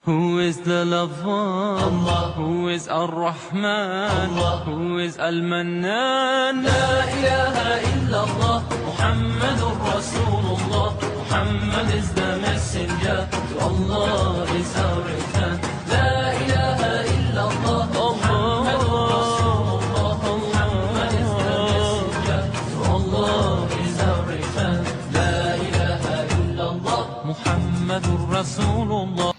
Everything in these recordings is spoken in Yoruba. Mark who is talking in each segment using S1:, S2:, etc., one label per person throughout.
S1: Who is the lover? Allah. Who is Ar-Rahman? Allah. Who is Al-Mannan? لا إله إلا الله محمد رسول الله. Muhammad is the messenger. To Allah is our return. لا إله إلا الله محمد رسول الله. Muhammad is the messenger. To Allah is our return. لا إله إلا الله محمد رسول الله.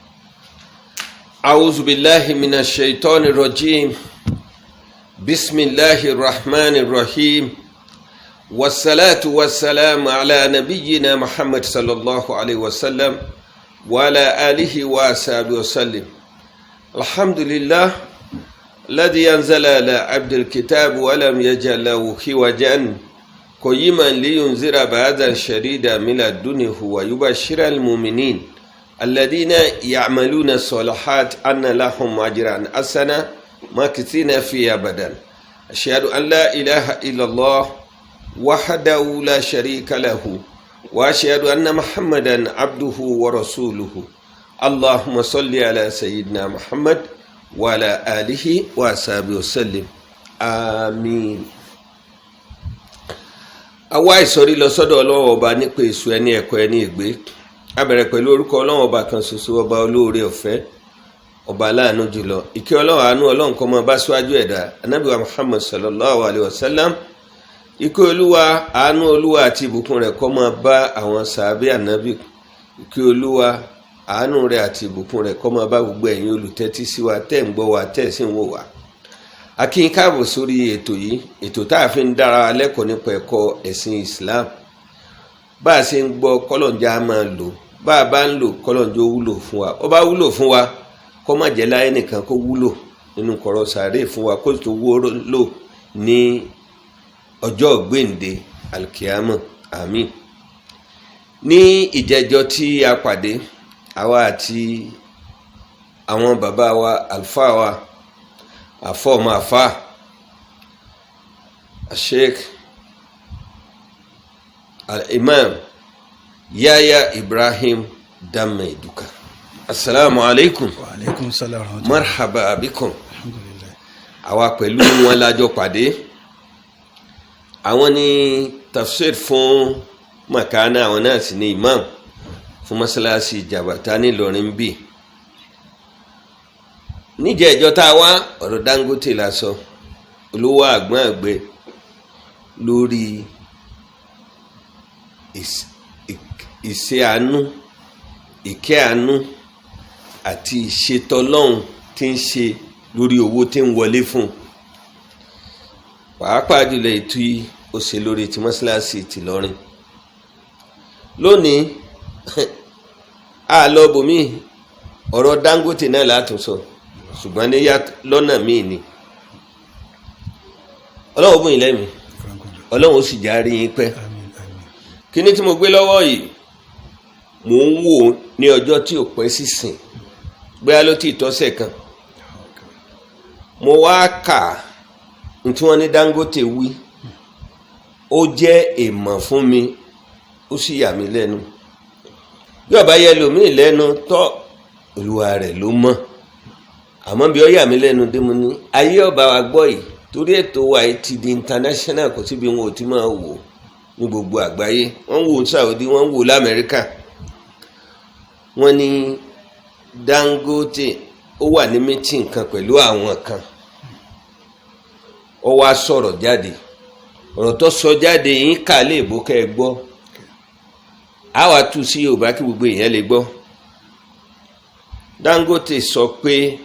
S2: أعوذ بالله من الشيطان الرجيم. بسم الله الرحمن الرحيم، والصلاة والسلام على نبينا محمد صلى الله عليه وسلم وعلى آله وصحبه وسلم. الحمد لله الذي أنزل على عبده الكتاب ولم يجعل له عوجا، قيما لينذر بأسا شديدا من لدنه ويبشر المؤمنين الذين يعملون الصالحات أن لهم أجرا حسنا ماكثين فيه أبدا. أشهد أن لا إله إلا الله وحده لا شريك له، وأشهد أن محمدا عبده ورسوله. اللهم صل على سيدنا محمد وعلى آله وصحبه وسلم، آمين. Àwa ìsọ̀rí lọ sọ́dọ̀ Ọlọ́run Ọba nípa èso ẹni ẹ̀kọ́ ẹni ìgbé. A bẹ̀rẹ̀ pẹ̀lú orúkọ Ọlọ́run Ọba kan ṣoṣo, Ọba olóore ọ̀fẹ́, Ọba aláàánú jùlọ. Ìkẹ́ Ọlọ́run, àánú Ọlọ́run kó máa bá síwájú ẹ̀dá Anábì wa Muhammad sallallahu alayhi wa sallam. Ìkẹ́ Olúwa, àánú Olúwa àti ìbùkún rẹ̀ kó máa bá àwọn sàábé Ànábì. Ìkẹ́ Olúwa, àánú rẹ̀ àti ìbùkún rẹ̀ kó máa bá gbogbo ẹ̀yin olùtẹ́tí sí wa, tẹ́ ń gbọ́ wa, tẹ́ sì ń wò wá. A kí yín káàbọ̀ sórí ètò yìí, ètò tá a fi ń dára wa lẹ́kọ̀ọ́ nípa ẹ̀kọ́ ẹ̀sìn Islam. Bá a ṣe ń gbọ́, kọ́lọ̀njá máa lò. Bá a bá ń lò, kọ́lọ̀njá ó wúlò fún wa. Ó bá wúlò fún wa, kó má jẹ́ láyé nìkan, kó wúlò nínú kọ̀rọ̀ sàárè fún wa, kó tó wúlò ní ọjọ́ gbèǹde alkiyama, àmín. Ní ìjẹjọ tí a pàdé, àwa àti àwọn bàbá wa, àlùfáà wa, àfọ̀mọ́ àfáà, Sheikh Al-Imam Yahya Ibrahim Danmaiduka, asalaamu alaykum.
S3: Wa aleykum salaam wa rahmatulah.
S2: Marhaba bikum.
S3: Alhamdulilayi.
S2: Àwa pẹ̀lú wọn lájọ pàdé. Àwọn ní tafsir fún makana, àwọn náà sì ní imam fún mọ́sálásí Jàbàtà nílọrin bí. Níjẹ́ ìjọ tá a wá, ọ̀rọ̀ Dangote la sọ, olówó àgbọ̀n àgbẹ̀, lórí ìṣe àánú, ìkẹ́ àánú àti ìṣètọ́lọ́hún tí ń ṣe lórí owó tí ń wọlé fún un, pàápàá jùlọ ètò òṣè lórí ti mọ́ṣáláṣí tìlọrin. Lónìí, a lọ bòmí, ọ̀rọ̀ Dangote náà látún sọ, ṣùgbọ́n ní lọ́nà míì ni. Ọlọ́run bóyin lẹ́mìí, Ọlọ́run ó sì já rí yín pẹ́.
S3: Àmín, àmín.
S2: Kíní tí mo gbé lọ́wọ́ yìí, mò ń wò ní ọjọ́ tí ò pẹ́ sísìn, bóyá ló ti tọ́sẹ̀ kan. Mo wá kà n tí wọ́n ní Dangote wí, ó jẹ́ èèmọ̀ fún mi, ó sì yà mí lẹ́nu. Bí ó bá yẹ lòmíì lẹ́nu tọ́, olúwa rẹ̀ ló mọ̀. Àmọ́ bí ó yà mí lẹ́nu dé, mo ní ayé ọba wa gbọ́ yìí, torí ètò wa yìí ti di international, kò síbi wọn ò ti máa wò ní gbogbo àgbáyé. Wọ́n ń wò Saudi, wọ́n ń wò lamẹ́ríkà. Wọ́n ní Dangote ó wà ní meeting kan pẹ̀lú àwọn kan, ó wá sọ̀rọ̀ jáde. Ọ̀rọ̀ tó sọ jáde yín, kà lè bó kẹ́ ẹ gbọ́, á wàá tú sí Yorùbá kí gbogbo èèyàn lè gbọ́. Dangote sọ pé,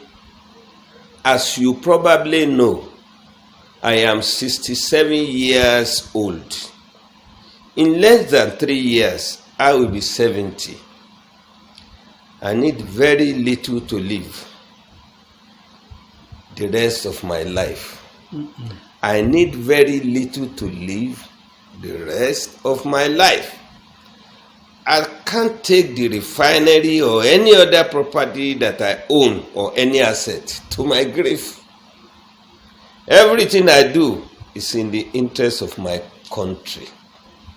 S2: "As you probably know, I am 67 years old. In less than 3 years, I will be 70. I need very little to live the rest of my life. I need very little to live the rest of my life. I can't take the refinery or any other property that I own or any asset to my grave. Everything I do is in the interest of my country."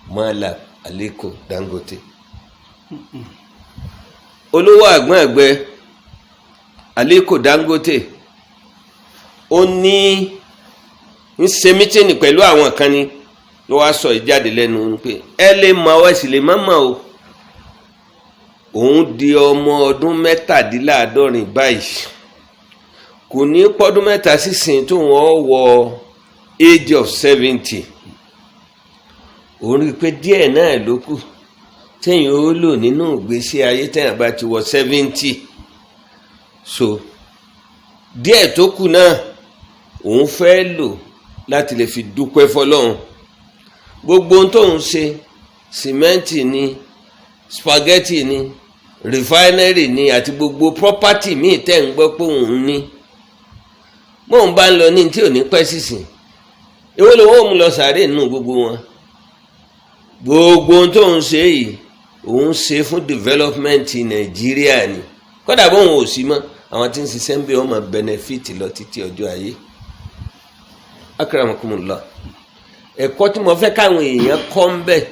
S2: Malam Aliko Dangote, olówó àgbọ̀n àgbẹ̀. Aliko Dangote, ó ní ń ṣe meeting pẹ̀lú àwọn kan ni, ló wá sọ ìjáde lẹ́nu pé ẹ lè mọ ọ, ẹ sì lè má mọ̀ o. Òun di ọmọ ọdún 67 báyìí, kò ní pọ́dún 3 sísìn tó wọ́n wọ age of 70. Òun rí i pé díẹ̀ náà ló kù téèyàn ó lò nínú ìgbésí ayé téèyàn bá ti wọ 70. So díẹ̀ tó kù náà, òun fẹ́ lò láti lè fi dúpẹ́ fọlọ́run. Gbogbo ohun tóun ṣe, sìmẹ́ǹtì ni, spaghetti ni, refinery ni, àti gbogbo property míì tẹ́ ń gbọ́ pé òun ní, bóun bá ń lọ ní tí ò ní pẹ́ sísìn, èwo ló wọ́n mú lọ sàárè nínú gbogbo wọn? Gbogbo ohun tóun ṣe yìí, òun ṣe fún development Nàìjíríà ni. Kódà bóun ò sí mọ́, àwọn tí ń ṣiṣẹ́ ń bí wọ́n máa benefit lọ títí ọjọ́ ayé. Akramakumullah, ẹ̀kọ́ tí mo fẹ́ káwọn èèyàn kọ́ ń bẹ̀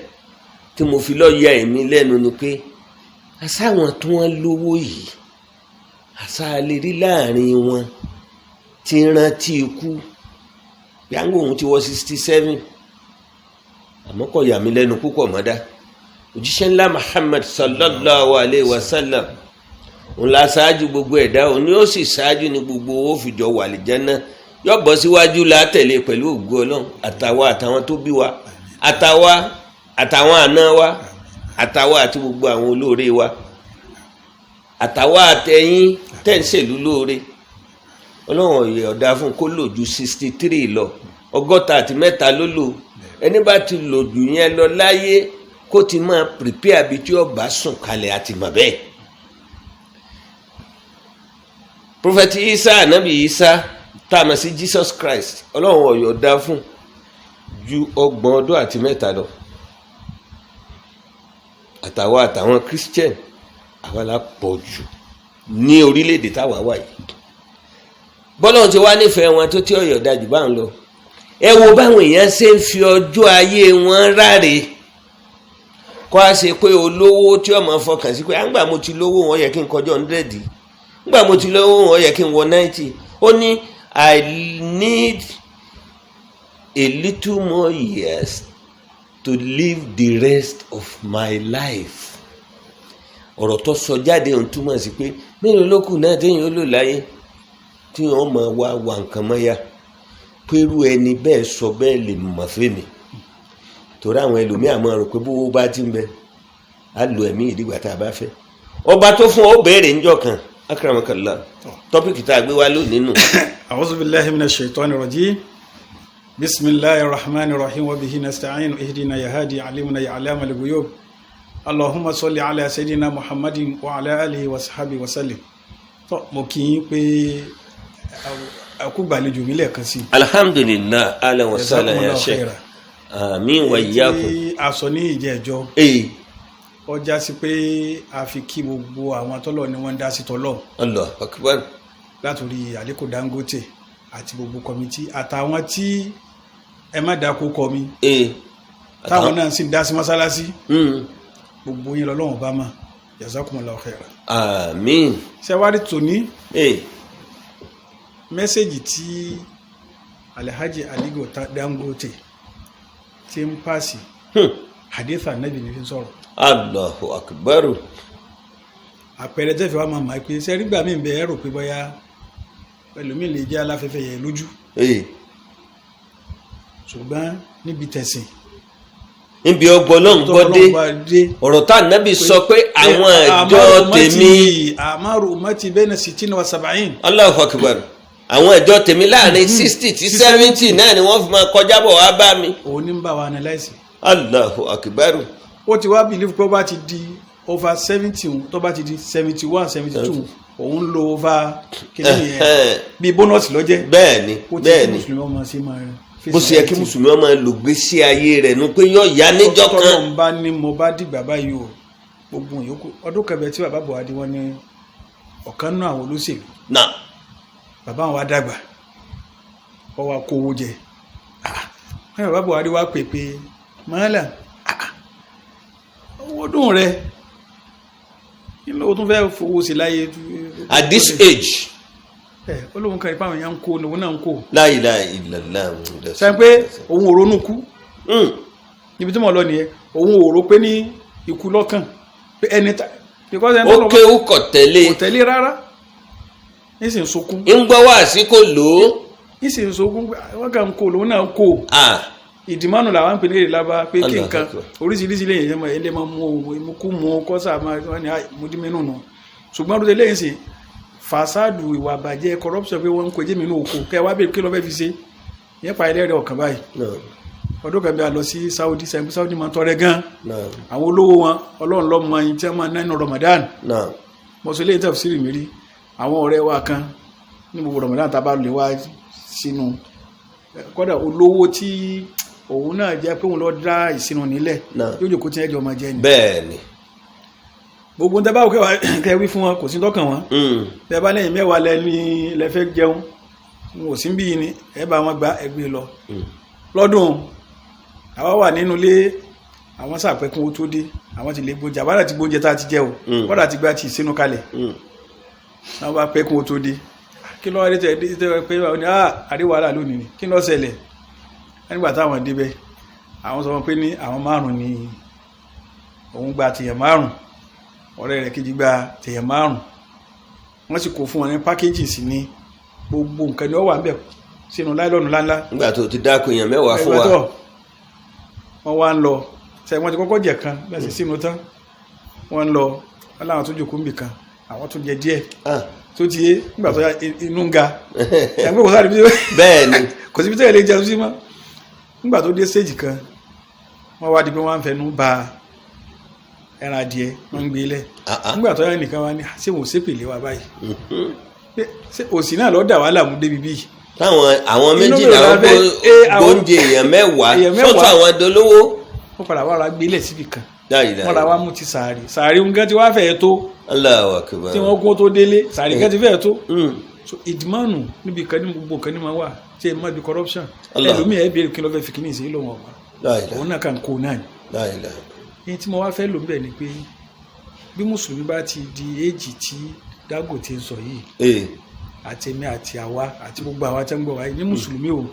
S2: tí mo fi lọ́ọ́ ya èmi lẹ́nu ni pé àṣàwọn tí wọ́n lówó yìí, àṣà lè rí láàrin wọn tí ń rántí ikú. Yàngó òun ti wọ 67, àmọ́ kò yà mí lẹ́nu púpọ̀ mọ́dá. Òjíṣẹ́ ńlá Muhammad sallallahu alayhi wa sallam, òun la ṣáájú gbogbo ẹ̀dá, òun ni ó sì ṣáájú ní gbogbo owó fìjọ wà lìjánná, yóò bọ́ síwájú látẹ̀lé pẹ̀lú ògo Ọlọ́run, àtàwa àtàwọn tó bí wa, àtàwa àtàwọn àna wa, àtàwa àti gbogbo àwọn olóore wa, àtàwa àtẹ̀yìn tẹ̀ ń ṣèlú lóore. Ọlọ́run ọ̀yẹ̀ ọ̀dà fún kó lò ju 63 lọ, 63 ló lò. Ẹni bá ti lò jù yẹn lọ láyé, kó ti máa prepare bí tí ó bá sùn kalẹ̀ àti mọ̀ bẹ́ẹ̀. Prophet Isa, anabi Isa tá a mọ̀ sí Jesus Christ, Ọlọ́run ọ̀yọ̀ dá fún ju 33 ọdún lọ. Àtàwọn àtàwọn Christian, àwa la pọ̀ jù ní orílẹ̀-èdè táwa wà yìí. Bọ́lọ́run ti wá nífẹ̀ẹ́ wọn tó tí ọ̀yọ̀ dájú bá ń lọ. Ẹ wo báwọn èèyàn ṣe ń fi ọjọ́ ayé wọn ráre. Kó a ṣe pé olówó tí ọmọ fọkàn sí pé àǹgbà mo ti lówó, wọn yẹ kí n kọjá 100, ńgbà mo ti lówó, wọn yẹ kí n wọ 90. Ó ní, "I need a little more years to live the rest of my life." Ọ̀rọ̀ tó sọ jáde òun túmọ̀ sí pé mélòó ló kù náà téèyàn ó lò láyé tí wọ́n máa wá wà nǹkan mọ́yà pẹ̀lú ẹni bẹ́ẹ̀ sọ bẹ́ẹ̀ lè mọ̀ fẹ́mi, torí àwọn ẹlòmíà máa rò pé bówó bá ti ń bẹ, á lo ẹ̀mí ìdígbà tá a bá fẹ́. Ọba tó fún ọ béèrè ńjọ́ kan. Akramakallah, topic tá a gbé wá lónìí nù.
S3: أعوذ بالله من الشيطان الرجيم، بسم الله الرحمن الرحيم، وبه نستعين، اهدنا يا هادي، علمنا يا علام الغيوب، اللهم صل على سيدنا محمد وعلى آله وصحبه وسلم. Tó, mo kí yín pé ẹ kú gbàlejò mi lẹ́ẹ̀kan sí i.
S2: Alhamdulilah, ahlan wa sahlan ya
S3: Jazakumullahu
S2: sheikh.
S3: khaira.
S2: Àmín wa iyyakum.
S3: Tí a sọ ní ìjẹ́jọ́,
S2: Ee.
S3: ó já sí pé a fi kí gbogbo àwọn tọ́lọ̀ ni wọ́n ń dá sí tọ́lọ̀,
S2: Allah akbar.
S3: látòrí Aliko Dangote àti gbogbo committee àtàwọn tí ẹ má dákó kọ mi, táwọn náà sì ń dá sí mọ́sálásí. Gbogbo yín lọ́lọ́run bá mà. Jazakumullahu khaira.
S2: Àmín.
S3: Ṣẹ́wárí tòní, message tí Alhaji Aliko Dangote ti ń pàṣẹ, hadith anabi ní fi ń sọ̀rọ̀.
S2: Allahu akbar.
S3: Àpẹẹrẹ tẹ́fẹ̀ wa máa mọ̀ pé sẹ́rígbà míì bẹ́ẹ̀ rò pé bóyá ẹlòmíì lè jẹ́ aláfẹ́fẹ́ yẹ lójú, ṣùgbọ́n níbi tẹ̀sìn
S2: Níbi ọgbọ́n náà ń gbọ́ dé
S3: tọ́lọ́run bá dé,
S2: ọ̀rọ̀ tá ànábì sọ pé àwọn àjọ tèmi,
S3: a'maru ummati bayna sittina wa sab'in.
S2: Allahu akbar, àwọn ìjọ tèmi láàrin 60 tí 70 náà ni wọ́n fi máa kọjá bọ̀ wá bá mi.
S3: Òun ní ń bá wa analyse.
S2: Allahu akbar.
S3: Ó ti wá believe pé ó bá ti di over 70, tó bá ti di 71, 72, òun lo over kìíní yẹn bíi bonus lọ́jẹ́.
S2: Bẹ́ẹ̀ ni.
S3: Ó ti
S2: Bẹ́ẹ̀
S3: kí
S2: ni.
S3: mùsùlùmí ọmọ sí máa fèsì
S2: Bó ṣe yẹ kí
S3: reality.
S2: mùsùlùmí ọmọ lògbésí ayé rẹ̀ nu pé yóò yá níjọ́ kan.
S3: Tọ́lọ́run bá ní mo bá dìgbà báyìí o, gbogbo yòókù ọdún kẹbẹ tí bàbá Buhari, wọn ní ọ̀kan náà àwọn olóṣèlú,
S2: Náà.
S3: bàbá àwọn wa dàgbà, wọ́n wá kówó jẹ. Ah, wọ́n ní bàbá Buhari wá pè pé mọ́lá owó dùn rẹ, kí ló tún fẹ́ fowó sí láyé?
S2: At this age.
S3: Ẹ olóhùn kan ipá àwọn èèyàn ń kó lòun náà ń kó.
S2: La ilaha illallah.
S3: Sẹ́yìn pé òun ò ronú kú. Níbi tí mo lọ nìyẹn, òun ò rò pé ní ikú lọ́kàn pé ẹni ta because ẹni tó
S2: Ó
S3: lọ
S2: kéwú kọ̀ tẹ́lẹ̀.
S3: Kò tẹ̀lé rárá, ní sì ń sunkún.
S2: Ń gbọ́ wá sí kò lò ó.
S3: Ní sì ń sunkún pé wọ́n kàn ń kó lòun náà ń kó.
S2: Ah,
S3: ìdìmọ́nù làwọn ń pè ní èdè lábá pé kí
S2: Allah
S3: nǹkan
S2: Akbar.
S3: oríṣiríṣi lè yẹn mọ̀ ẹ́ lè máa mú ohun ìmúkú mu kọ́sà máa wọ́n ní mo dí mẹ́nu nù. Ṣùgbọ́n lóde lẹ́yìn sí fàṣádù ìwà àbàjẹ́ corruption pé wọ́n ń kó ẹjẹ́ mi nù oko kẹ́ wá bèèrè kí ló fẹ́ fi ṣe yẹn pa ẹlẹ́rìí ọ̀kan báyìí.
S2: Naam.
S3: Ọdún kan bí a lọ sí Saudi, sẹ́yìn Saudi máa ń tọrẹ gan.
S2: Naam.
S3: Àwọn olówó wọn, Ọlọ́run ló mọ ẹyin tí wọ́n máa ń ná nínú Ramadan.
S2: Naam.
S3: Mo sọ eléyìí tafsiri mi rí, àwọn ọ̀rẹ́ wa kan ní gbogbo Ramadan tá a bá lè wá sínú, kódà olówó tí òun náà jẹ́ pé òun lọ dá ìsinú nílẹ̀
S2: Náà.
S3: yóò jòkó tí ẹjọ́ máa jẹ ni.
S2: Bẹ́ẹ̀ ni.
S3: Gbogbo ń tẹ́ báwo kẹ́ wí fún wọn, kò sí tọkàn wọn. Bẹ́ẹ̀ bá lẹ́yìn 10 lẹ́ni lẹ́fẹ́ jẹun, wọn ò sí bí yìí ni ẹ bá wọn gba ẹgbẹ́ lọ. Lọ́dún àwa wà nínú ilé, àwọn sàpẹ́kún ó tó dé, àwọn ti lè gbóúnjẹ, àbádà ti gbóúnjẹ tá a ti jẹ o. Kódà ti gba ti ìsinú kalẹ̀. Àwọn bá pẹ́kún ó tó dé, kí ló wá dé tẹ dé tẹ pé wọ́n ní àrí wàhálà lónìí ni, kí ló ṣẹlẹ̀? Nígbà táwọn débẹ̀, àwọn sọ wọn pé ní àwọn 5 ni òun gba tèèyàn 5, ọ̀rẹ́ rẹ̀ kejì gba tèèyàn 5, wọ́n sì kó fún wọn ní pákéjì sí ní gbogbo nǹkan ni ó wà ń bẹ̀ sínú láìlọ́nù ńláńlá.
S2: Nígbà tó ti dáko èèyàn 10 fún wa.
S3: Ẹgbẹ́ tó wọ́n wá ń lọ ṣe, wọ́n ti kọ́kọ́ jẹ̀ kan bẹ́ẹ̀ sì sínú tán, wọ́n ń lọ, wọ́n láwọn tó jòkó níbì kan, àwọn tó jẹ díẹ̀. Tó ti yé, nígbà tó yá inú ń ga ẹgbẹ́ kò sáré bí
S2: Bẹ́ẹ̀ ni.
S3: kò síbi tẹ́lẹ̀ lè jẹun sí mọ́. Nígbà tó dé stage kan, wọ́n wá di pé wọ́n á fẹnu ba ẹran adìẹ, wọ́n ń gbé lẹ̀. Nígbà tó yá nìkan wá ní ṣé wọn ò ṣépèlé wa báyìí? Pé ṣé òsì náà lọ́ọ́ dà wá láàmú débi bíi
S2: Táwọn àwọn
S3: Inú
S2: méjì
S3: mi ò
S2: làwọn
S3: lábẹ́,
S2: gbóúnjẹ èèyàn 10
S3: Èèyàn 10.
S2: sọ́tọ̀ àwọn dolówó.
S3: Wọ́n padà wá ra gbélé síbi kan.
S2: La ilaha.
S3: Wọ́n ra wá mú ti sàárì, sàárì nǹkan tí wọ́n fẹ́ẹ́ tó
S2: Allahu akbar.
S3: tí wọ́n kó tó délé, sàárì nǹkan ti fẹ́ẹ́ tó. So ìdìmọ́nù níbi kan ní gbogbo nǹkan ní máa wà tí ẹ má bi corruption.
S2: Allah.
S3: Ẹlòmíì ẹ béèrè kí ló fẹ́ fi kíní ìsìn lóhùn ọ̀gbà.
S2: La ilaha.
S3: Òun náà kàn kó náà ni.
S2: La ilaha.
S3: Ní tí mo wá fẹ́ lò ń bẹ̀ ni pé bí mùsùlùmí bá ti di éèjì tí Dangote ń sọ yìí, àti èmi àti àwa àti gbogbo àwa tẹ́ ń gbọ́ wáyé ní mùsùlùmí o,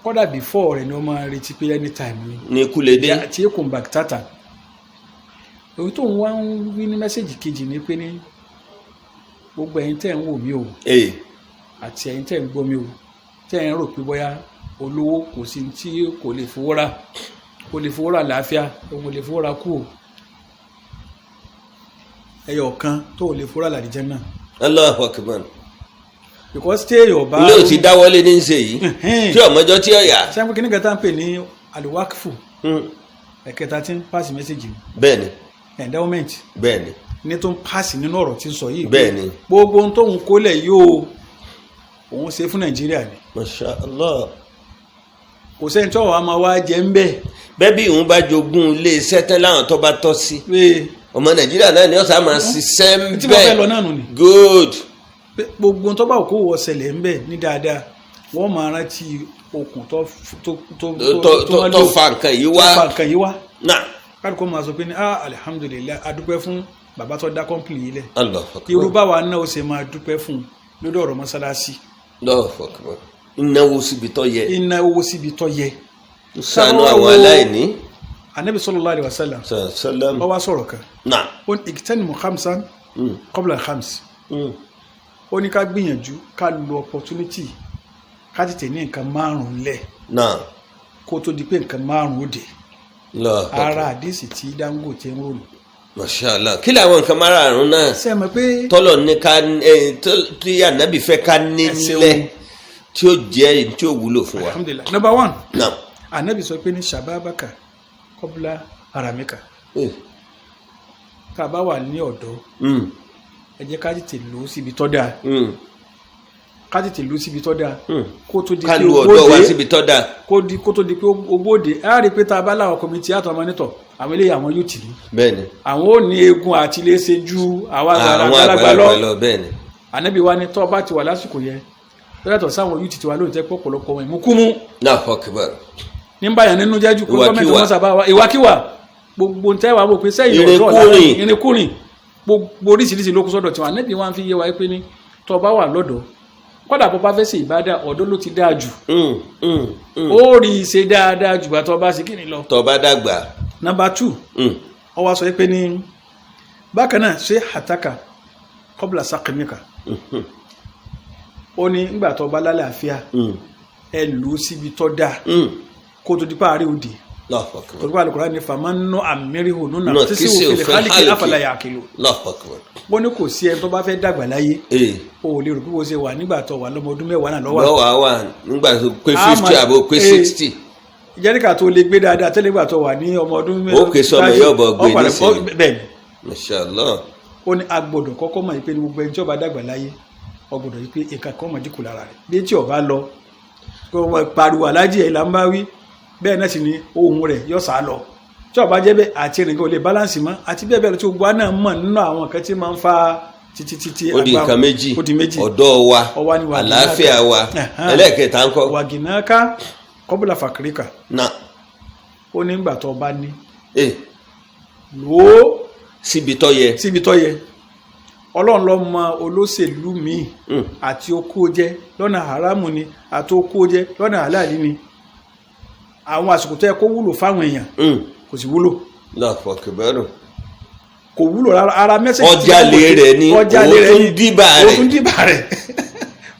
S3: kódà before rẹ̀ ni wọ́n máa retí pé anytime ni
S2: Ní ikú lè dé.
S3: Tí èkó ń bàtàtà. Èyí tó ń wá ń wí ní message kejì ni pé ní gbogbo ẹ̀yin tẹ́ ń wò mí o, àti ẹ̀yin tẹ́ ń gbọ́ mi o, tẹ́ ń rò pé bóyá olówó kò sí tí kò lè fowó rà, kò lè fowó rà láàfíà, òun ò lè fowó rà kú o, ẹyọ kan tó ò lè fowó rà làdìjẹ́ náà.
S2: Allahu akbar.
S3: Because tí èèyàn bá
S2: Ilé ò ti dáwọ́lé ní í ṣe yìí tí ọmọjọ́ tí ọ̀yà.
S3: Ṣé pé kíní kan tá à ń pè ní aliwakifu, ẹ̀kẹta tí ń pàṣẹ message
S2: Bẹ́ẹ̀ ni.
S3: endowment
S2: Bẹ́ẹ̀ ni.
S3: ní tó ń pàṣẹ nínú ọ̀rọ̀ tí ń sọ yìí.
S2: Bẹ́ẹ̀ ni.
S3: Gbogbo ohun tóun kólẹ̀ yóò òun ṣe fún Nàìjíríà ni.
S2: Masha Allah.
S3: Kò sẹ́ni tí ọ̀wá máa wá jẹ ń bẹ́ẹ̀.
S2: Bẹ́ẹ̀ bí òun bá jogún ilé iṣẹ́ tán láwọn tó bá tọ́ sí,
S3: Pé
S2: ọmọ Nàìjíríà náà ni ọ̀sán máa ṣiṣẹ́ ń
S3: tí mo fẹ́ lọ
S2: bẹ́ẹ̀.
S3: náà nù ni.
S2: Good.
S3: Pé gbogbo ohun tó bá òkú wọ ṣẹlẹ̀ ń bẹ̀ ní dáadáa, wọ́n máa rántí okùn tó tó tó
S2: tó
S3: wọ́n
S2: tó
S3: lò,
S2: fa nǹkan yìí
S3: tó
S2: wá.
S3: fa nǹkan yìí wá.
S2: Náà.
S3: Kálukú máa sọ pé ní alihamudulilayi, adúpẹ́ fún bàbá tó dá kọ́ńpìnì yìí lẹ̀.
S2: Allahu akbar.
S3: Irú báwa náà ó ṣe máa dúpẹ́ fún un lórí ọ̀rọ̀ mọ́sálásí.
S2: Allahu akbar. Ìnáwó síbi tó yẹ.
S3: Iná owó síbi tó yẹ.
S2: Ṣàánú àwọn aláìní.
S3: Anabi sallallahu alaihi wasallam
S2: Sàlám.
S3: ó wá sọ̀rọ̀ kan.
S2: Náà.
S3: Ó ní igtanimu khamsan qabla khams. Ó ní ká gbìyànjú ká lo opportunity ká tètè ní nǹkan 5 lẹ̀
S2: Náà.
S3: kó tó di pé nǹkan 5 ó dé.
S2: Allahu akbar.
S3: Ara àdìsí tí Dangote ń rònú.
S2: Masha Allah. Kí làwọn nǹkan márààrún náà
S3: Ṣé ẹ mọ̀ pé
S2: tọ́lọ̀ ní ká tí ànábì fẹ́ ká ní
S3: Ẹ ṣeun.
S2: nílẹ̀ tí ó jẹ́ èyí tí ó wúlò fún wa?
S3: Alhamdulilayi, number one,
S2: Náà.
S3: anabi sọ pé ní shababaka qabla haramika. Tá a bá wà ní ọ̀dọ́, ẹ jẹ́ ká tètè lò ó síbi tó dáa. Ká tètè lò ó síbi tó dáa kó tó di
S2: Ká
S3: pé
S2: lu
S3: ogbó
S2: ọ̀dọ́ wa
S3: dé.
S2: síbi tó dáa.
S3: Kó tó di pé ogbó dé, á rí i pé tá a bá láwọn committee àtọ́ ọmọ nítọ̀, àwọn eléyìí, àwọn yóò tì í.
S2: Bẹ́ẹ̀ ni.
S3: Àwọn ò ní eegun àti lè ṣe ju àwa
S2: Àwọn
S3: àgbàlagbà lọ.
S2: àgbàlagbà lọ, bẹ́ẹ̀ ni.
S3: Ànábì wa ni tọ́ bá ti wà lásìkò yẹn, lọ́yàtọ̀ sáwọn yóò ti tiwa lóòótọ́ pé ọ̀pọ̀lọpọ̀ wọn ìmúkúmú
S2: Allahu akbar.
S3: ní báyà nínú jẹ́jú pé
S2: Ìwàkiwà.
S3: gọ́ọ̀mẹ̀ntì wọn sábà wá ìwàkiwà, gbogbo ń tẹ́wàá wò pé sẹ́yìn ọ̀dọ́ ọ̀la
S2: Ìrìnkúrìn.
S3: ìrìnkúrìn, gbogbo oríṣiríṣi ló kú sọ́dọ̀ tiwọn. Ànábì wa ń fi yé wa pé ní tọ́ bá wà lọ́dọ̀ Kódà bó bá fẹ́ ṣe ìbádà, ọ̀dọ́ ló ti dáa jù. Ó rí i ṣe dáadáa jù bàtọ́ bá ṣe kí ni lọ.
S2: Tó bá dàgbà.
S3: Number two, ó wá sọ pé ní bákan náà ṣé hataka kọ́bùlà sàkíníkà. Ó ní ńgbà tó bá lálàáfíà, ẹ lù ú síbi tó dáa kó tó di páàrí òde.
S2: Allahu akbar.
S3: Torí pé Al-Qur'an ní famanú àmíríhù nínú
S2: Nà
S3: tísí
S2: tísí
S3: òfin
S2: òfin
S3: kálíkì
S2: hálìkì.
S3: afala ya'qilu.
S2: Allahu akbar.
S3: Wọ́n ní kò sí ẹni tó bá fẹ́ dàgbà láyé, o ò lè rò pé bó ṣe wà nígbà tó wà lọ́mọ ọdún 10 náà lọ́wọ́.
S2: Lọ́wọ́ àwa nígbà tó pé
S3: A
S2: 50
S3: máa-
S2: àbò pé 60.
S3: Jẹ́ríkà tó lè gbé dáadáa tẹ́lẹ̀ gbà tó wà ní ọmọ ọdún
S2: Ó ké sọmọ yóò bọ̀ gbé nísìnyí.
S3: Bẹ́ẹ̀ ni.
S2: Mashallah.
S3: Ó ní a gbọ́dọ̀ kọ́kọ́ mọ̀ pé ní gbogbo ẹni tí ó bá dàgbà láyé, ó gbọ́dọ̀ yí pé nǹkan kan mọ̀ dínkù lára rẹ̀. Bí tí ó bá lọ kó wọ́n pariwo aláàjì ẹ̀ là ń bá wí, bẹ́ẹ̀ náà sì ni ohun rẹ̀ yóò sá lọ. Tí ó bá jẹ́ bẹ́ẹ̀, àti ìrìnkà ò lè báláǹsì mọ́ àti bẹ́ẹ̀ bẹ́ẹ̀ lọ, tí gbogbo wa náà mọ̀ nínú àwọn nǹkan tí máa ń fa títí títí.
S2: Ó di nǹkan méjì.
S3: Ó di méjì.
S2: Ọ̀dọ́ wa,
S3: Ó wá ní wàgìnáka.
S2: àlàáfíà wa.
S3: Ẹ̀hán.
S2: Ẹlẹ́ẹ̀kẹta ńkọ́?
S3: Wàgìnáka kọ́bùlà fàkìríkà.
S2: Na.
S3: Ó ní ìgbà tó bá ní, lò ó
S2: síbi tó yẹ.
S3: Síbi tó yẹ. Ọlọ́run ló mọ olóṣèlú míì àti okó jẹ lọ́nà haramu ni àti okó jẹ lọ́nà halali ni. Àwọn àsìkò tó yẹ kó wúlò fáwọn èèyàn, kò sì wúlò.
S2: Allahu akbar.
S3: Kò wúlò rárá. Ara mẹ́sẹ̀jì tí
S2: Ọjà lé rẹ̀ ni,
S3: ọjà
S2: òun
S3: lé rẹ̀
S2: tún
S3: ni,
S2: dìbà
S3: òun
S2: rẹ̀.
S3: tún dìbà rẹ̀.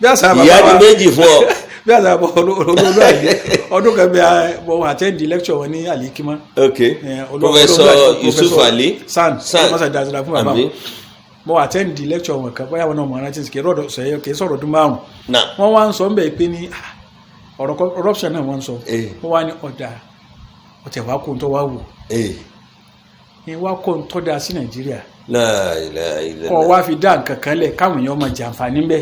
S3: Bí àṣà bàbá
S2: Ìyá
S3: wa
S2: di méjì fún ọ.
S3: Bí àṣà bàbá olóòlù àyè, ọdún kan bí mo attend lecture wọn ní Alikima.
S2: Ok, Professor Yusuf Ali.
S3: San
S2: San.
S3: masa dasira fún bàbá
S2: Àmín.
S3: wọn. Mo attend lecture wọn kan, bóyá wọn náà mọ arántí, kì í rọdọ sọ, kì í sọ̀rọ̀ ọdún 5.
S2: Na.
S3: Wọ́n wá ń sọ ńbẹ̀ pé ní ọ̀rọ̀ corruption náà wọ́n ń sọ. Wọ́n wá ní ọ̀dà ọ̀tẹ̀ wá kó ń tọ́ wá wò ní wá kó ń tọ́ da sí Nàìjíríà,
S2: La ilaha illallah.
S3: kọ́ wá fi dá nǹkan kan lẹ̀ káwọn èèyàn máa jàǹfààní ńbẹ̀.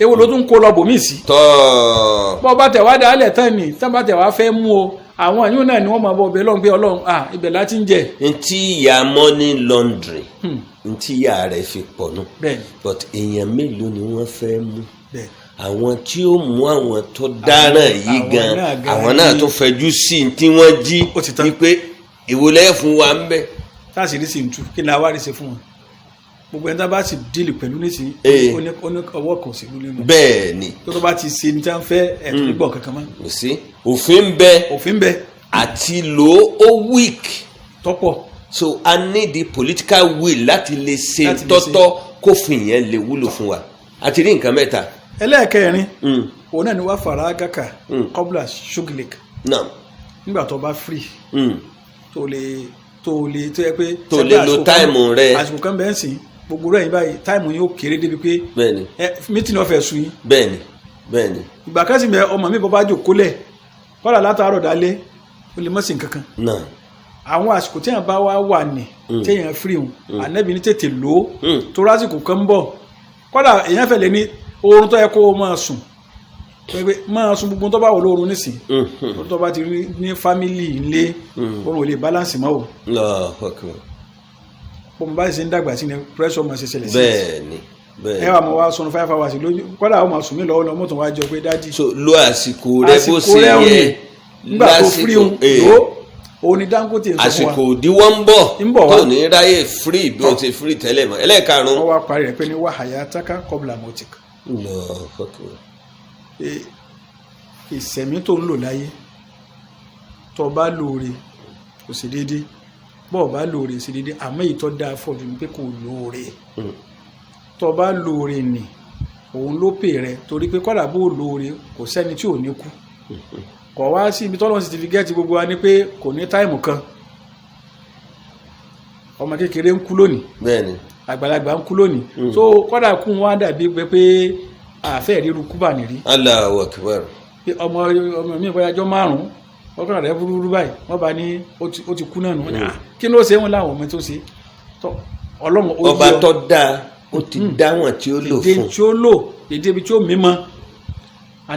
S3: Èwo ló tún kó lọ bòmí sí?
S2: Tọ́.
S3: Bọ́ bá tẹ̀ wá dá lẹ̀ tán ni tán bá tẹ̀ wá fẹ́ mú o, àwọn àyùn náà ni wọ́n máa bọ ọbẹ̀ lọ́hùn pé Ọlọ́run ibẹ̀ láti ń jẹ.
S2: Ntí ìyá money laundry, ntí ìyá rẹ̀ fi pọ̀ nù.
S3: Bẹ́ẹ̀ni.
S2: But èèyàn mélòó ni wọ́n fẹ́ mú?
S3: Bẹ́ẹ̀.
S2: Àwọn tí ó mú àwọn tó dáràn yìí
S3: Àwọn
S2: gan,
S3: náà gan
S2: àwọn náà
S3: ni-
S2: tó fẹjú sí i tí wọ́n jí
S3: Ó ti tán.
S2: wípé ìwòlẹ́ fún wa ń bẹ.
S3: Táàsì rí sì ń tú kí ni àwa rí ṣe fún wọn? Gbogbo ẹni tá bá sì díìlì pẹ̀lú nísìnyí, ó ní ọwọ́ kan òṣèlú nínú.
S2: Bẹ́ẹ̀ ni.
S3: Tó bá ti ṣe ní tí wọ́n fẹ́, ẹ̀tún nígbọ̀n kankan mọ́.
S2: Kò sí òfin ń bẹ.
S3: Òfin bẹ.
S2: Àti lò ó weak.
S3: Tọ́pọ̀.
S2: So a need the political will láti lè ṣe
S3: Láti lè ṣe.
S2: tọ́tọ́ kófin yẹn lè wúlò fún wa. Àti rí nǹkan mẹ́ta.
S3: Ẹlẹ́ẹ̀kẹrin, òun náà ni wàá fara gàkà kọ́bùlà ṣúgìlìk.
S2: Naam.
S3: Nígbà tó bá free, tó lè tó yẹ pé
S2: Tó lè lo time rẹ.
S3: Àsìkò kan bẹ́ẹ̀ ń sìn gbogbo rẹ̀ yín báyìí, time yín ó kéré débi pé
S2: Bẹ́ẹ̀ni.
S3: ẹ meeting ọ̀fẹ́ sùn yín.
S2: Bẹ́ẹ̀ni, bẹ́ẹ̀ni.
S3: Ìgbà kan sì mẹ ọmọ mi bọ́ bá jòkó lẹ̀ kọ́lá látàárọ̀ dálé, ó lè mọ̀ sí nǹkan kan.
S2: Naam.
S3: Àwọn àsìkò téèyàn bá wá wà ní téèyàn free hùn, ànẹ́bí ní tètè lò ó, torí àsìkò kan ń bọ̀, kọ́lá èèyàn fẹ́ lè ní oorun tó yẹ kó o máa sùn, tó yẹ pé máa sùn gbogbo tó bá wọ̀ lóorun nísìn, tó bá ti rí ní family ńlé, oorun ò lè balance mọ́ o.
S2: Allahu akbar.
S3: Bó mo bá ṣe ń dàgbà sí ni pressure máa ṣe ṣẹlẹ̀ sí.
S2: Bẹ́ẹ̀ni, bẹ́ẹ̀ni.
S3: Ẹ wà mọ wá sọnù 5 hours lójú, kọ́lá ó máa sùn mí lọ́wọ́ lọ́mọ́ tó wá jọ pé daddy.
S2: So lo àsìkò rẹ bó
S3: Àsìkò
S2: ṣe
S3: rẹ ò ní.
S2: yẹ.
S3: Nígbà tó free ń lò ó, òun ni Dangote ń sọ fún wa.
S2: Àsìkò òdiwọ̀n ń bọ̀
S3: Ń bọ̀ wá.
S2: tó ní ráyè free bí o ti free tẹ́lẹ̀ mọ́. Ẹlẹ́ẹ̀karùn-ún.
S3: Wọ́n wá parí rẹ̀ pé ní wàhálà taka kọ́bùlà motik.
S2: Allahu akbar.
S3: Ìsẹ̀mí tó ń lò láyé, tó bá lóore kò sí déédéé, bọ́ọ̀ bá lóore sí déédéé, àmọ́ èyí tó dáa fọ́ ju ni pé kò lóore. Tó bá lóore nì òun ló pè rẹ, torí pé kọ́dà bó lóore, kò sẹ́ni tí ò ní kú. Kọ̀ wá sí ibi tọ́lọ́run sì ti fi gẹ́ẹ̀tì gbogbo wa ni pé kò ní time kan. Ọmọ kékeré ń kú lónìí, àgbàlagbà ń kú lónìí. So kọ́dà kú wọn á dàbí pé àfẹ́ ríru kúbà nìrí.
S2: Allahu akbar.
S3: Pé ọmọ ọmọ mi bóyá ọjọ́ 5 ọkàn rẹ̀ burúburú báyìí, wọ́n bá ní ó ti kú náà nù. Wọ́n ní, "Ah, kí ló ṣe?" Wọn láwọn ọmọ tó ṣe tọ́ Ọlọ́run ó
S2: Ọba
S3: yí ọ.
S2: tó dáa, ó ti dáwọn tí ó lò
S3: Dèdè
S2: fún.
S3: tí ó lò, dèdè ibi tí ó mímọ́.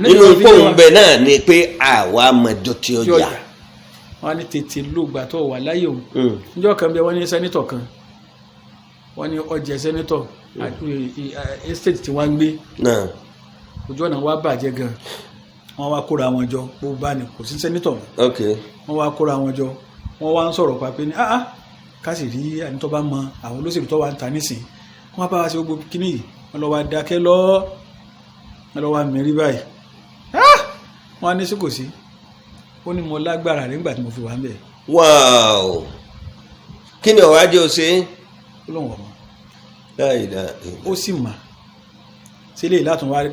S2: Nínú kóun bẹ náà ni pé àwa mọjọ tí ó
S3: tí ó
S2: yà.
S3: yà wọ́n á ní tètè ló gbà tó wà láyé òun. Níjọ́ kan bẹ, wọ́n ní senator kan, wọ́n ní ọjà senator estate tí wọ́n ń gbé,
S2: Náà.
S3: ojú ọ̀nà wa bàjẹ́ gan. Wọ́n wá kóra wọn jọ, gbogbo bá ní kò sí senator mọ́. Wọ́n wá kóra wọn jọ, wọ́n wá ń sọ̀rọ̀ pàpẹ́ ní ká sì rí ẹni tó bá mọ àwọn olóṣèlú tó wà ń ta nísìn, wọ́n bá wa ṣe gbogbo kíní yìí. Wọ́n lọ wá dákẹ́ lọ. Wọ́n lọ wá mi rí báyìí. Wọ́n á ní sí kò sí. Ó ní mo lágbára nígbà tí mo fi wà ń bẹ̀.
S2: Wow, kí ni ọ̀wájú o ṣe?
S3: Ó lóun ọ̀mọ́.
S2: Láìda.
S3: Ó sì mà ṣe lè látún wá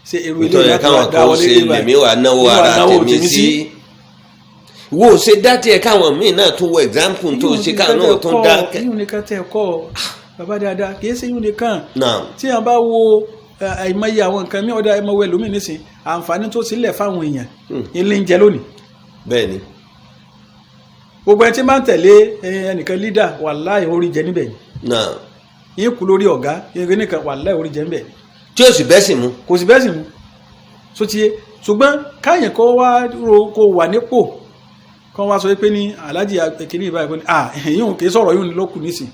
S3: ṣe irú ilé
S2: nítorí
S3: látún
S2: káwọn
S3: wá
S2: kan
S3: dáwọlé
S2: ṣe
S3: nígbà
S2: lèmi wà náwó
S3: wà
S2: ara
S3: náwó
S2: tèmi sí. Wo ṣe dá tiẹ̀ káwọn míì náà tún wọ example tó ṣe káwọn náà tún dá.
S3: Yíyún nìkan tẹ kọ́ ọ bàbá dáadáa, kì í ṣe yíyún nìkan.
S2: Náà.
S3: Tí a bá wo àìmọye àwọn nǹkan mi, ọ̀dà ẹ̀mọ̀wé lómi nísìn, àǹfààní tó sílẹ̀ fáwọn èèyàn ilé ń jẹ lónìí.
S2: Bẹ́ẹ̀ ni.
S3: Gbogbo ẹni tí máa ń tẹ̀lé ẹnìkan lídà, wàláhì orí jẹ níbẹ̀ ni.
S2: Náà.
S3: Yín kú lórí ọ̀gá yín nìkan, wàláhì orí jẹ níbẹ̀ ni.
S2: Tí o sì bẹ́ sì mú.
S3: Kò sì bẹ́ẹ̀ sì mú sotie, ṣùgbọ́n káyìn kó wá ro kó wà nípò kó wá sọ pé ní aláàjì kìíní ìbáyìí kó ní ah yíyún kì í sọ̀rọ̀ yíyún ló kù nísìn.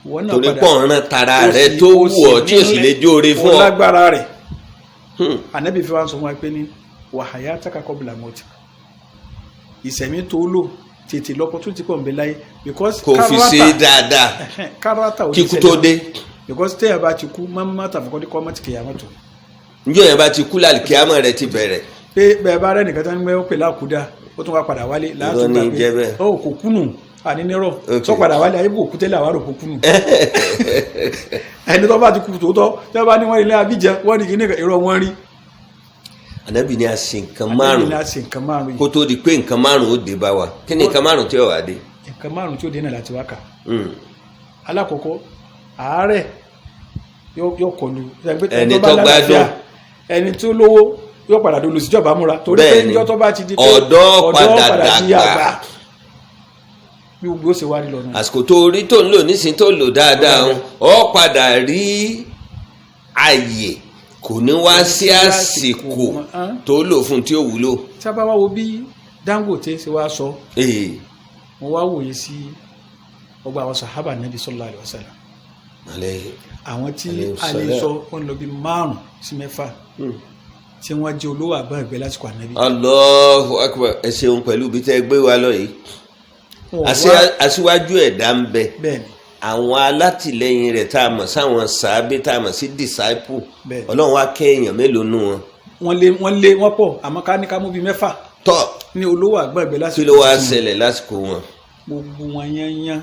S3: Ìwọ náà
S2: Torí
S3: padà
S2: pọ̀ ń rán tara
S3: ó
S2: rẹ tó
S3: ó
S2: wù ọ́ tí o sì lè jóore fún
S3: ó
S2: ọ.
S3: lágbára rẹ̀. Ànábì fi wá sọ fún wa pé ní wàhálà takakọ́ bìlà mọ́tì ìsẹ̀mí tó lò tètè lọ́pọ̀ tó ti pọ̀ ń bẹ láyé because
S2: Kò fi ṣe é dáadáa
S3: kárátà ò ní
S2: kíkú
S3: ṣẹlẹ̀
S2: tó
S3: mọ́.
S2: dé.
S3: Because téèyàn bá ti kú, máa tàfikọ́ kọ́ mọ́tì kìyàmọ́tò.
S2: Njọ́ yẹn bá ti kú, lálùkìyámọ̀ rẹ ti bẹ̀rẹ̀.
S3: Pé bẹ́ẹ̀ bá rẹ́ nìkan tó ń gbé ó pè lákúdá, ó tún wá padà wálé láti
S2: Irọ́ ní
S3: gbà
S2: jẹ́
S3: pé
S2: bẹ́ẹ̀.
S3: ó kò kúnnù àní nírọ̀ tó padà wálé ayé kò kú tẹ́lẹ̀, àwárò kò kúnnù. Ẹni tó bá ti kú tòótọ́, tí wọ́n bá ní wọ́n ilé abíjẹ wọ́n ní kíní kan, irọ́ wọn rí.
S2: Ànábì ni a ṣe nǹkan
S3: Ànábì
S2: márùn
S3: ní a ṣe nǹkan márùn yìí.
S2: Kó tó di pé nǹkan márùn ó dé bá wa, kí ni nǹkan márùn tí ó wà dé?
S3: Nǹkan márùn tí ó dé náà láti wá kà. Alákọ̀ọ́kọ́, àárẹ̀ yóò kọlu
S2: Ẹni
S3: tó bá
S2: tó gbádùn.
S3: lálàáfíà, ẹni tó lówó yóò padà dolo síjọba múra torí pé
S2: Bẹ́ẹ̀ni.
S3: níjọ́ tó bá ti di pé
S2: Ọ̀dọ́ padà
S3: di
S2: dàgbà.
S3: àgbà, bí gbogbo ó ṣe wá rí lọ́nà.
S2: Àsìkò tó rí tó ń lò nísìnyí tó lò dáadáa ń ọ padà rí àyè, kò ní wá sí àsìkò tó lò fún tí ó wúlò.
S3: Tí a bá wá wo bí Dangote ṣe wá sọ,
S2: Ee,
S3: mo wá wòye sí ọgbà àwọn sàhábà Nàbí sallallahu alaihi wasallam, àwọn tí
S2: Alayhi
S3: a lè
S2: salam.
S3: sọ wọn lọ bí 5 sí 6 tí wọ́n jẹ́ olówó àgbọn ìgbẹ́ lásìkò Ànábì.
S2: Allahu akbar, ẹ ṣeun pẹ̀lú ibi tẹ́ ẹ gbé wa lọ yìí.
S3: Wọn ò wá-
S2: Aṣíwájú ẹ̀dá ń bẹ,
S3: Bẹ́ẹ̀ ni.
S2: Àwọn alátìlẹyìn rẹ̀ tá a mọ̀ sáwọn sàábé, tá a mọ̀ sí disciple.
S3: Bẹ́ẹ̀.
S2: Ọlọ́run wá kẹ́ èèyàn mélòó nù wọn?
S3: Wọ́n lé wọ́n pọ̀, àmọ́ ká ní ká mú bíi 6
S2: Tọ́.
S3: ní olówó àgbọn ìgbẹ́ lásìkò.
S2: Kí ló wá ṣẹlẹ̀ lásìkò wọn?
S3: Gbogbo wọn yányán,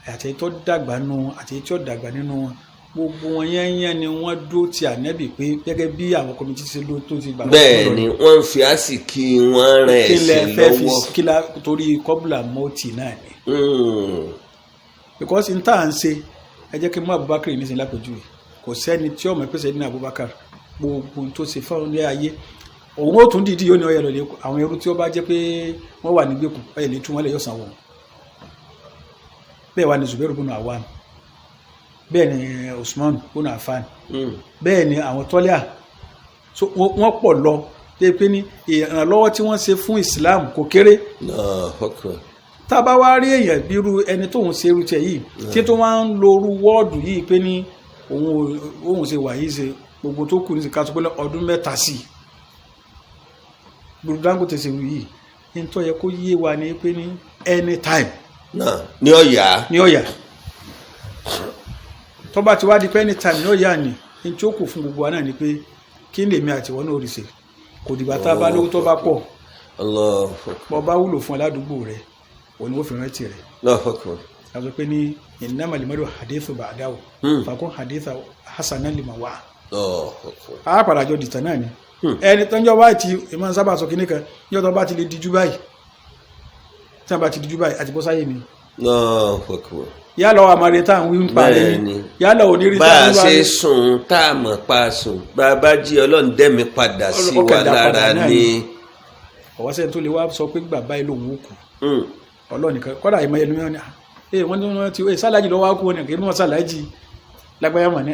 S3: àti èyí tó dàgbà nínú wọn àti èyí tí ò dàgbà nínú wọn, gbogbo wọn yányán ni wọ́n dúró ti Ànábì pé gẹ́gẹ́ bí àwọn committee ṣe ló tó ti gbà.
S2: Bẹ́ẹ̀ ni, wọ́n ń fi àsìkí wọn ràn
S3: Kí lẹ
S2: ẹ̀sìn
S3: fẹ́ fi
S2: lọ́wọ́.
S3: kí la torí kọ́bùlà mọ́tì náà ni. Because n tá à ń ṣe, ẹ jẹ́ kí n mú Abubakar nísìnyí lápèjúwe. Kò sẹ́ni tí ọmọ ìpèsè ní Abubakar gbogbo ohun tó ṣe fáwọn ní ayé, òun ó tún dìídì yóò ní ọyẹ lọ́lẹ̀ àwọn ẹrú tí ó bá jẹ́ pé wọ́n wà nígbèkùn, ọyẹ lè tú wọn lè yọ̀ sàn wọn. Bẹ́ẹ̀ wà ní Zubairu bunu Awam, bẹ́ẹ̀ ni Usman bunu Affan, bẹ́ẹ̀ ni àwọn tọ́lẹ́à. So wọ́n pọ̀ lọ dé pé ní ìrànlọ́wọ́ tí wọ́n ṣe fún Islam kò kéré.
S2: Allahu akbar.
S3: Tá a bá wá rí èèyàn bírú ẹni tóun ṣe irú tiẹ̀ yìí tí tó wá ń lo orú wọ́ọ̀dù yìí pé ní òun ṣe wà yìí, ṣe gbogbo tó kù ní ká sọ pé ọdún 3 sí i, gbogbo Dangote ṣe wù yìí, ní tó yẹ kó yé wa ni pé ní anytime
S2: Náà ní ọ̀yà.
S3: Ní ọ̀yà tó bá ti wá di pé anytime ní ọ̀yà ni, ní tí ó kù fún gbogbo wa náà ni pé kí lèmi àtiwọ́n náà rí ṣe. Kò dìgbà tá a bá lówó tó bá pọ̀.
S2: Allahu akbar.
S3: Bọ́ bá wúlò fún aládùúgbò rẹ, òun ni wọ́n fi rántí rẹ̀.
S2: Allahu akbar.
S3: A sọ pé ní innamal mar'u hadithu ba'dahu fakun haditha hasanan liman wa'a.
S2: Allahu akbar.
S3: A padà jọ dìtàn náà ni. Ẹni tó ń jọ báyìí ti ìmọ̀ sábà sọ kínní kan, ní ọ̀tọ̀ bá ti lè dijú báyìí, tí wọ́n bá ti dijú báyìí àti bọ́ sáyé mi.
S2: Allahu akbar.
S3: Yálà àmàlẹ́ tá à ń wí ń parí,
S2: Bẹ́ẹ̀ni.
S3: yálà onírí
S2: Bá
S3: tá à
S2: a
S3: ń wí
S2: ṣe
S3: parí.
S2: sùn tá a mọ̀ pa sùn, bá a bá jí, Ọlọ́run dẹ́mi padà sí wa
S3: Ọkàn dá padà
S2: lára
S3: náà
S2: ni.
S3: ni. Ọ̀wọ́ sẹ́ni tó lè wá sọ pé gbà báyìí lòun ó kù. Ọlọ́run nìkan. Kọ́dà ìmọ̀ ẹni wọn ni ee wọ́n ní wọ́n ti ee sálàjì lọ́wọ́ á kú wọn ni kì í mọ̀ sálàjì lágbáyà mọ̀ ní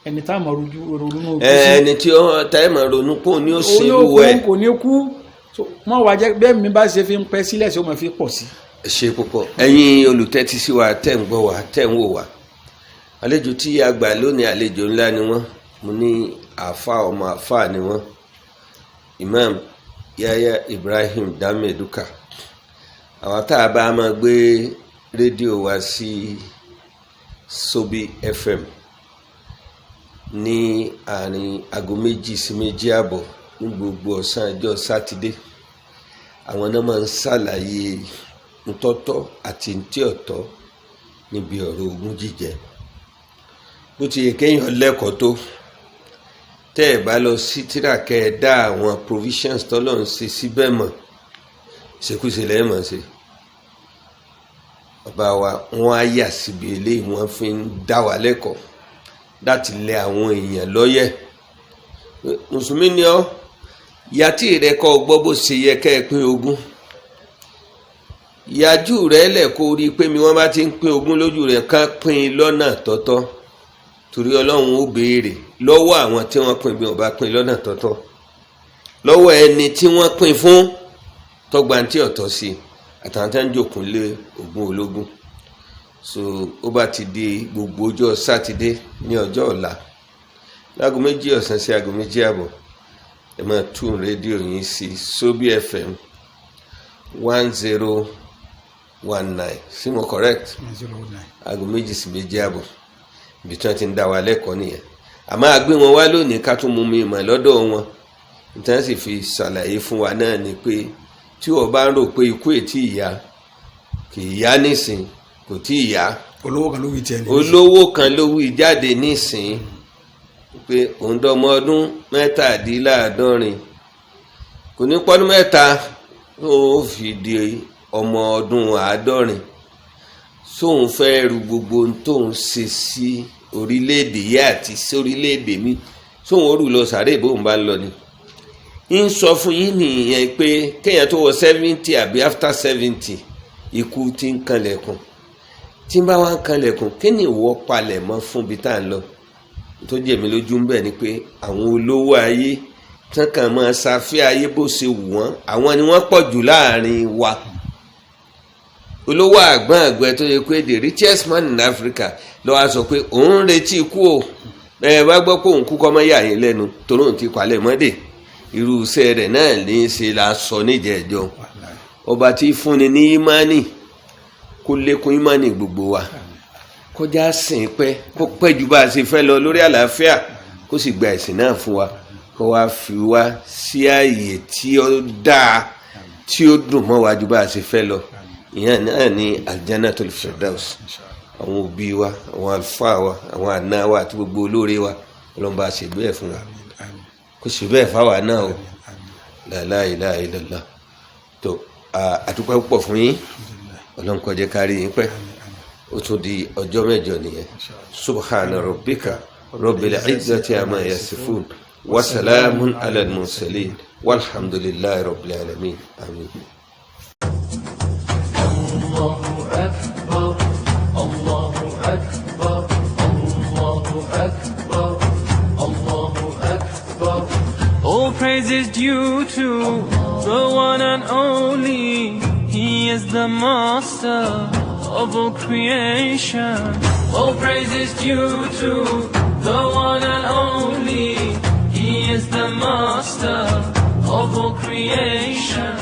S3: ẹni tá a mọ̀ rojú ronú kú sí.
S2: Ẹni tí ó tá ẹ mọ̀ ronú pé òun ni ó ṣe
S3: Òun yóò
S2: irú
S3: kú
S2: ẹ̀.
S3: kò ní kú. So, mọ́ wá jẹ́ bẹ́ẹ̀ mi bá ṣe fi ń pẹ́ sílẹ̀ sí ó máa fi pọ̀ sí.
S2: Ẹ ṣe púpọ̀, ẹ̀yin olùtẹ́tí sí wa, tẹ́ ń gbọ́ wa, tẹ́ ń wò wá. Àlejò tí a gbà lónìí, àlejò ńlá ni wọ́n. Mo ní àáfà, ọmọ àáfà ni wọ́n, Imam Yahya Ibrahim Dameduka. Àwọn tá a bá máa gbé rédíò wa sí Sobi FM. ní àárín aago 2 sí 2:30 ní gbogbo ọ̀sán ọjọ́ sátidé. Àwọn náà máa ń ṣàlàyé ntọ́tọ́ àti ntí ọ̀tọ̀ níbi ọ̀rọ̀ ogún jíjẹ. Bó ti yẹ kéèyàn lẹ́kọ̀ọ́ tó, tẹ́ ẹ̀ bá lọ sí tírà kẹ́ ẹ dá àwọn provisions tọ́lọ́run ṣe síbẹ̀ mọ̀, ṣekúṣe lẹ́yìn mọ̀ ṣe. Bàbá wa wọ́n á yà síbi eléyìí, wọ́n fi ń dá wa lẹ́kọ̀ọ́ láti lẹ àwọn èèyàn lọ́yẹ̀. Mùsùlùmí ni ọ́, yàtí rẹ kọ́ gbọ́ bó ṣe yẹ kẹ́ ẹ pín ogún, yàjú rẹ lẹ̀ kó rí i pé mi wọ́n bá ti ń pín ogún lójú rẹ̀ ká pín in lọ́nà tọ́tọ́, torí Ọlọ́run ó béèrè lọ́wọ́ àwọn tí wọ́n pín bí wọ́n bá pín lọ́nà tọ́tọ́, lọ́wọ́ ẹni tí wọ́n pín fún tọ́gbà tí ọ̀tọ̀ sí àtàwọn tí wọ́n ń jòkó lé ogún ológun. So ó bá ti di gbogbo ọjọ́ sátidé ní ọjọ́ ọ̀la láago 2 ọ̀sán sí aago 2:30, ẹ máa tún rédíò yín sí Sobi FM 1019, sí mo correct? Aago 2 sí 2:30, ibi tí wọ́n ti ń dá wa lẹ́kọ̀ọ́ nìyẹn. Àmọ́ a gbé wọn wá lónìí ká tún mú mi mọ̀ lọ́dọ̀ wọn. Nítorí wọ́n sì fi ṣàlàyé fún wa náà ni pé tí o bá ń rò pé ikú ètí ìyá kì í yá nísìn, kò tí ì yá.
S3: Olówó kan ló wí tiẹ̀ ní.
S2: Olówó kan ló wí jáde nísìn pé òun dọmọ ọdún 67, kò ní pọ́dún 3 ó fi di ọmọ ọdún 70, sóun fẹ́ ru gbogbo ohun tóun ṣe sí orílẹ̀-èdè yìí àti sí orílẹ̀-èdè mi, sóun ó rù lọ sàárè bóun bá ń lọ ni. Ń sọ fún yín nìyẹn pé kéèyàn tó wọ 70 àbí after 70, ikú ti ń kanlẹ̀kùn. Tí ń bá wá ń kanlẹ̀kùn, kí ni ìwọ palẹ̀ mọ́ fún ibi tá à ń lọ? Tó jẹ́ mi lójú ń bẹ̀ ni pé àwọn olówó ayé tán kàn máa ṣàfihàn ayé bó ṣe wù wọ́n, àwọn ni wọ́n pọ̀ jù láàrin wa. Olówó àgbọ̀n àgbẹ̀ tó yẹ pé the richest man in Africa ló wá sọ pé òun ń retí ikú o. Ẹ bá gbọ́ pé òun kú, kọ́ mọ́ yà yín lẹ́nu, torí òun ti palẹ̀ mọ́dè. Irú iṣẹ́ rẹ̀ náà ní í ṣe la sọ níjẹ̀ẹ́jọ́. Ọba tí fúnni ní ìmánì, kó lékún ìmánì gbogbo wa, kọjá sìn pẹ́, kó pẹ́ ju bá a ṣe fẹ́ lọ lórí àlàáfíà, kó sì gba ẹ̀sìn náà fún wa, kó wá fi wá sí ààyè tí ó dáa, tí ó dùn mọ́ wa ju bá a ṣe fẹ́ lọ. Ìyẹn náà ní Aljannatul Firdaus. Àwọn òbí wa, àwọn àlùfáà wa, àwọn àna wa àti gbogbo olóore wa, Ọlọ́run bá ṣe bẹ́ẹ̀ fún wa, kó ṣe bẹ́ẹ̀ fáwa náà o. La ilaha illallah. Tó àdúpẹ́ púpọ̀ fún yín, Ọlọ́run kó jẹ́ ká rí yín pẹ́. Ó tún di ọjọ́ mẹ́jọ nìyẹn. Subhana rabbika rabbil izzati amma yasifun wa salamun ala al-mursalin walhamdulillahi rabbil alamin. Amin.
S1: Allahu akbar, Allahu akbar, Allahu akbar, Allahu akbar. All praise is due to the one and only. He is the master of all creation. All praise is due to the one and only. He is the master of all creation.